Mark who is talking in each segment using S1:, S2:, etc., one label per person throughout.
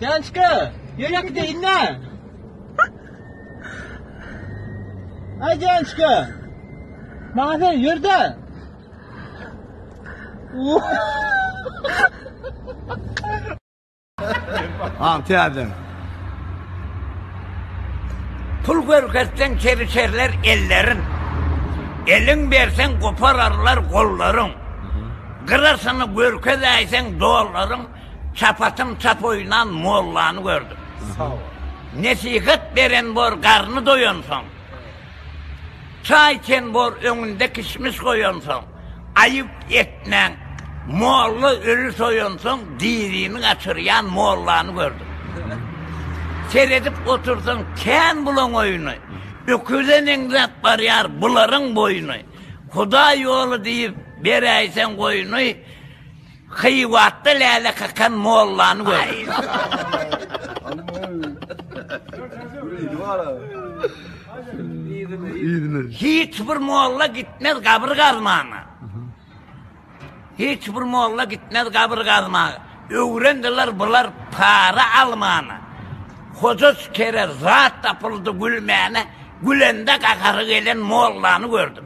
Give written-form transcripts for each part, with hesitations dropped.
S1: Jançka, ýörek deýin-dä. Aý Jançka. Maňa sen ýör-de.
S2: Am täzeden.
S3: Pul görkezseň çebişerler ellerin. Eliň berseň gopararlar gollaryň. Gyrasyny görkezäýseň dollaryň çapatym çap oýnan mollany gördüm. Nesihat beren bor garny doýansoň. Çaý içen bor öňünde kişmiş goýansoň. Aýyp etmäň, molla öli soýansoň dirini gaçyrýan mollany gördüm. Seredip otursaň kän bulaň oýuny, öküze meňzäp barýar bularyň boýuny. Hudaý ýoly diýip beräýseň goýuny, Hywatda läle kakan mollany gördüm. Hiç bir molla gitmez gabyr gazmana. Hiç bir molla gitmez gabyr gazmaga. Öwrendiler bular para almana. Hoja kere zat tapyldy gülmäne, gülende gahary gelen mollany gördüm.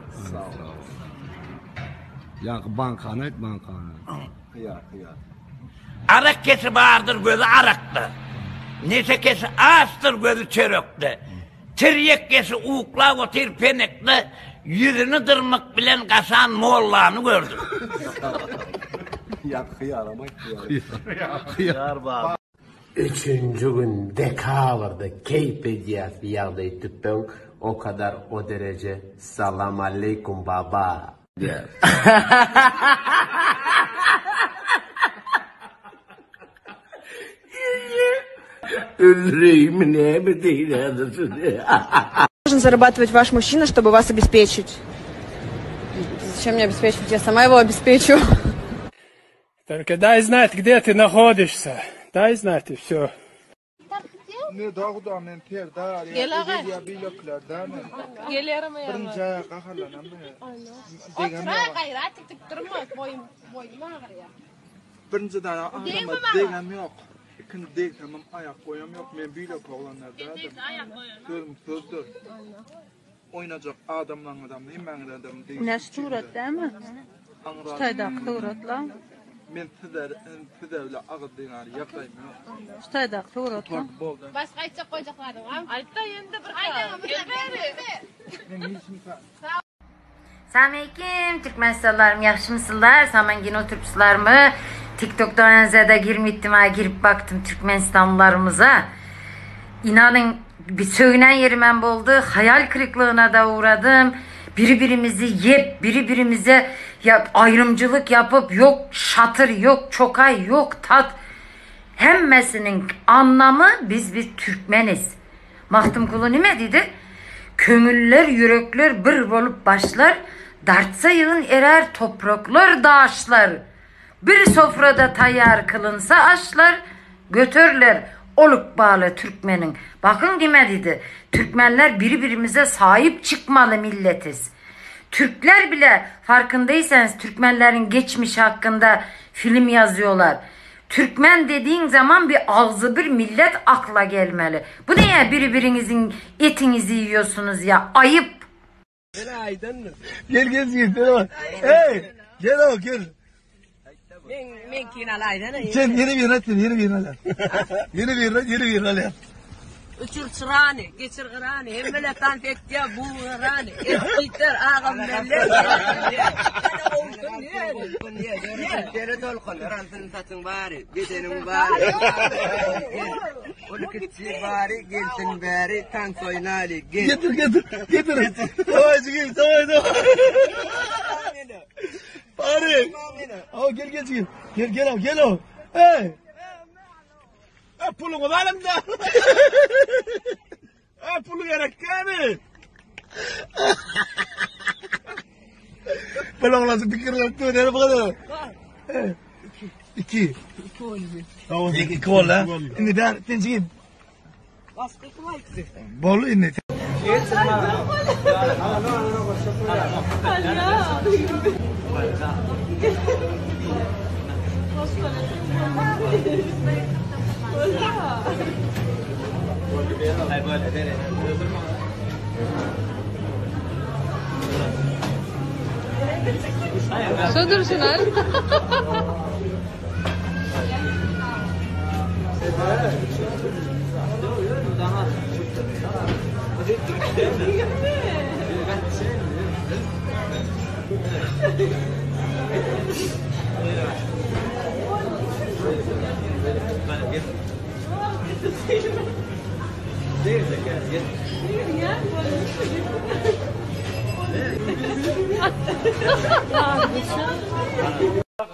S2: Ýaňky bankany aýt bankany.
S4: Hyýar hyýar.
S3: Arak kesi bardyr gözi arakda. Neşe kesi açdyr gözi çörekde. Tirýek kesi uklap otyr penekde, ýüzüni dyrmyk bilen gaşan mollany gördüm.
S4: Ýaňky hyýaram aýt hyýar.
S2: Hyýar bar.
S5: Üçünji gün dekabrda keýp edýäs bir ýagdaý tüpeň o kadar o dereje salam aleýkum baba. Öldüreýinmi näme edeýin häzir şuny.
S6: Должен зарабатывать ваш мужчина, чтобы вас обеспечить? Зачем мне обеспечивать? Я сама его обеспечу.
S7: Только дай знать, где ты находишься. Дай знать и все.
S8: Ne dogda men Serdar ýa
S9: Gel aga.
S8: Eziz ýa beýlekiler dämi?
S9: Gel ýarama ýarama.
S8: Birinji aýa gaharlanammy? Degem
S9: Otur-a
S8: ýok.
S9: gaýrat edip durma, boýum boýnum agyrýar.
S8: Birinjiden adama
S9: Degme maňa.
S8: degem ýok. Ikinji degsemem aýak goýam ýok. Men beýleki oglanlar däldim. Sözüm sözdür. Oýnajak adamlaryňyzam hemmäňizedem degişli.
S10: Ine şu surat dämi? Şu taýdaky suratla.
S8: Men size size bile agyz dinar ýagdaýym ýok.
S10: Şu taýdaky suratla.
S8: Gutardy boldy.
S9: Başga aýtjak goýjak zadyň barmy? Aýtda ýene-de bir Gel bäri.
S8: Men hiç kimse
S11: Selamünaleyküm Türkmenistanlarım yaxşımısınlar? Saman yine oturupsuzlarmı? TikTok'tan önce de girmiştim ha girip baktım Türkmenistanlılarımıza. İnanın bir sögünen yerim hem oldu. Hayal kırıklığına da uğradım. Biri birimizi yep, biri birimize ya ayrımcılık yapıp yok şatır, yok çokay, yok tat. Hemmesinin anlamı biz bir Türkmeniz. Magtymguly nime diýdi? Köňüller, ýürekler bir bolup başlar, Dartsa ýygyn erär topraklar, daşlar. Bir sofrada taýýar kylynsa aşlar, Göteriler ol ykbaly türkmeniň. Bakyň nime diýdi? Türkmenler biri-birimize saýyp çykmaly milletiz. Türkler bile farkyndaýsanyz türkmenleriň geçmişi hakynda film ýazýolar. Türkmen dediğin zaman bir ağzı bir millet akla gelmeli. Bu ne ya biri birinizin etinizi yiyorsunuz ya ayıp.
S2: Gel gel gel gel. Hey gel o gel.
S12: Men meňkini alaýsana.
S2: Sen ýene birini aýt sen ýene birini al. Ýene birini aýt ýene birini al.
S12: Uçur çyrany, geçir gyrany, hemmeler tans etýär bu gyrany. Etdikler agam belle.
S13: Dere tolkunlar alsyn saçyň bary, bedeniň bary. Uly kiçi bary gelsin bäri tans oýnaly gel.
S2: Getir getir getir. Daway jigim daway daway. Bary. Aw gel gel jigim. Gel gel aw gel aw. Hey. E puluňyzy alyň-da. E puly gerek dämi? Pul oglanjyk pikirlenip dur, näme bu kadar? İki.
S12: İki boldy.
S2: Tamam, iki, iki boldy. Indi ben sen jigim.
S12: Başga kim aýtdy?
S2: Boldy indi.
S9: Şu durşuna.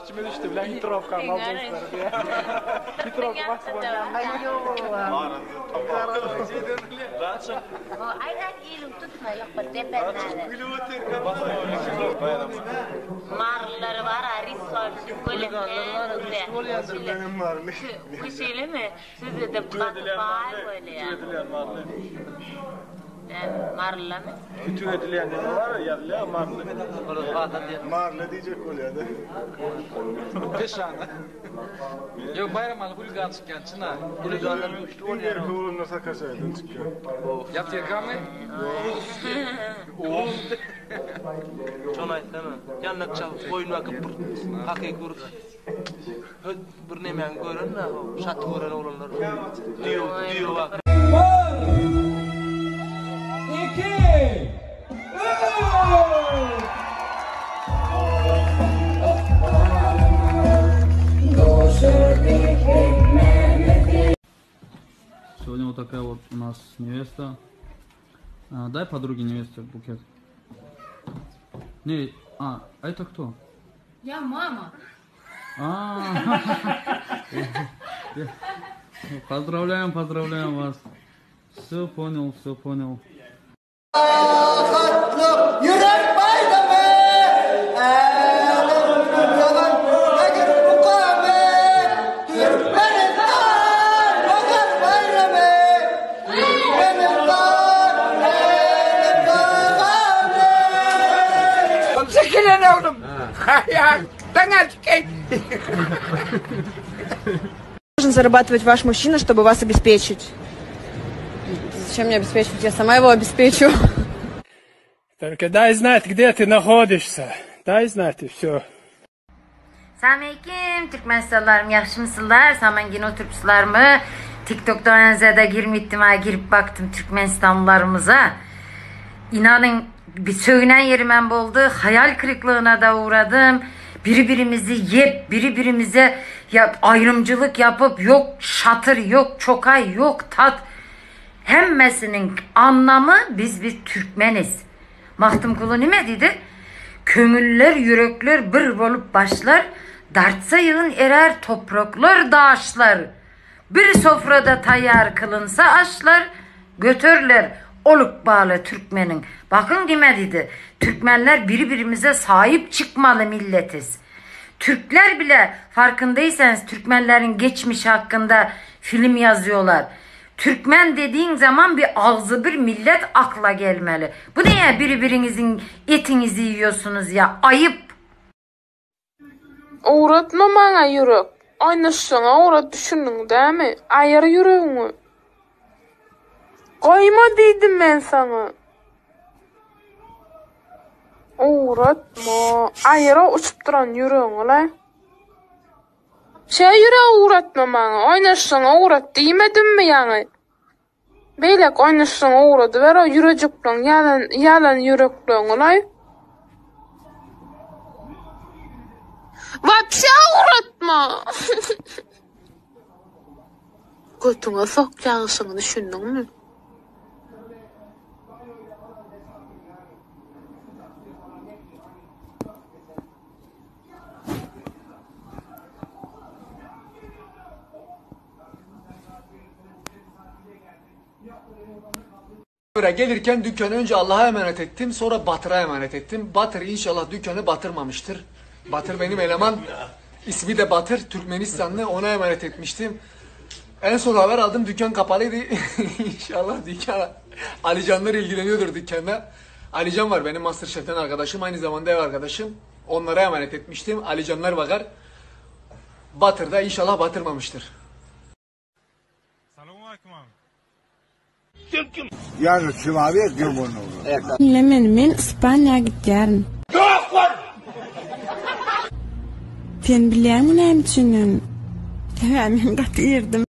S8: İçime düştü bilen hitrofka alacaklar diye. Hitrofka basıp
S11: Aynen elim tutma yok bir depenlerde. Marlları var aris Bu şeyle mi? Siz de bay böyle ya. Marla mı?
S8: Ütü edilen var ya yazılıyor marlı.
S4: Marlı diyecek oluyor da.
S8: Peşana. Yok bayram huligan çıkan çına.
S4: Huliganlar güçlü oluyor. Oğlum sakaşaydan çıkıyor.
S8: Yatıyor mı?
S1: Şonu aýtsana. Ýanyna çalyp boýun bakyp bir hakyky bir bir nemäni gören şaty gören oglanlar. Diýo, diýo bak.
S14: Сегодня вот такая вот у нас невеста. А, дай подруге невесте букет. Не, а, а это кто?
S9: Я мама.
S14: А, поздравляем, поздравляем вас. Все понял, все понял.
S2: Ýürek baýramy, älem gurjalan ägirt mukamy, Türkmenistan bahar baýramy, Türkmenistan älem tagamy.
S3: Çekilin oğlum.
S6: Должен зарабатывать ваш мужчина, чтобы вас обеспечить. Зачем мне обеспечивать? Я сама его обеспечу.
S7: Только дай знать, где ты находишься. Дай знать, и все.
S11: Selamünaleyküm Türkmenistanlarım yaxşımısınlar? Saman yine oturupsuzlarmı? TikTok'tan enzede girmiştim ha girip baktım Türkmenistanlılarımıza. İnanın bir sögünen yerim hem oldu. Hayal kırıklığına da uğradım. Birbirimizi yep, birbirimize ya ayrımcılık yapıp yok şatır, yok çokay, yok tat. Hemmesinin anlamı biz bir Türkmeniz. Mahtımkulu nime dedi? Köňüller, ýürekler bir bolup başlar, Dartsa ýygyn erer topraklar, daşlar. Bir sofrada taýýar kylynsa aşlar, Göterler ol ykbaly türkmeniň. Bakyň nime diýdi? Türkmenler biri-birimize saýyp çykmaly milletiz. Türkler bile farkındaysanız Türkmenleriň geçmişi hakkında film ýazýolar. Türkmen dediğin zaman bir ağzı bir millet akla gelmeli. Bu ne ya biri-biriňiziň etiňizi yiyorsunuz ya ayıp.
S9: Ugratma maňa ýürek. Oýnaşjagyňa ugrat düşündiň dämi? Aýyr ýüregiňi. Goýma diýdim men saňa. Ugratma. Aýyr-a uçup duran ýüregiňi-laý. Şeý ýürek ugratma maňa. Oýnaşjagyňa ugrat diýmedimmi ýaňy? Beýleki oýnaşjagyňa ugradyber o ýürejikleň ýalan ýalan ýürekleňi-laý. Wapşe ugratma. Götüňe sok ýagyşyňy düşündiňmi?
S2: Gelirken dükkanı önce Allah'a emanet ettim, sonra Batır'a emanet ettim. Batır inşallah dükkanı batırmamıştır. Batır benim eleman. İsmi de Batır, Türkmenistanlı. Ona emanet etmiştim.
S15: En son haber aldım dükkan kapalıydı. İnşallah dükkan Alicanlar ilgileniyordur dükkanda. Alican var benim Masterchef'ten arkadaşım aynı zamanda ev arkadaşım. Onlara emanet etmiştim. Alicanlar bakar. Batır da inşallah batırmamıştır.
S9: Diňle meni, men Ispaniýa gidýärin. Sen bilýäňmi näme üçindigini? Sebäbi men gaty irdim.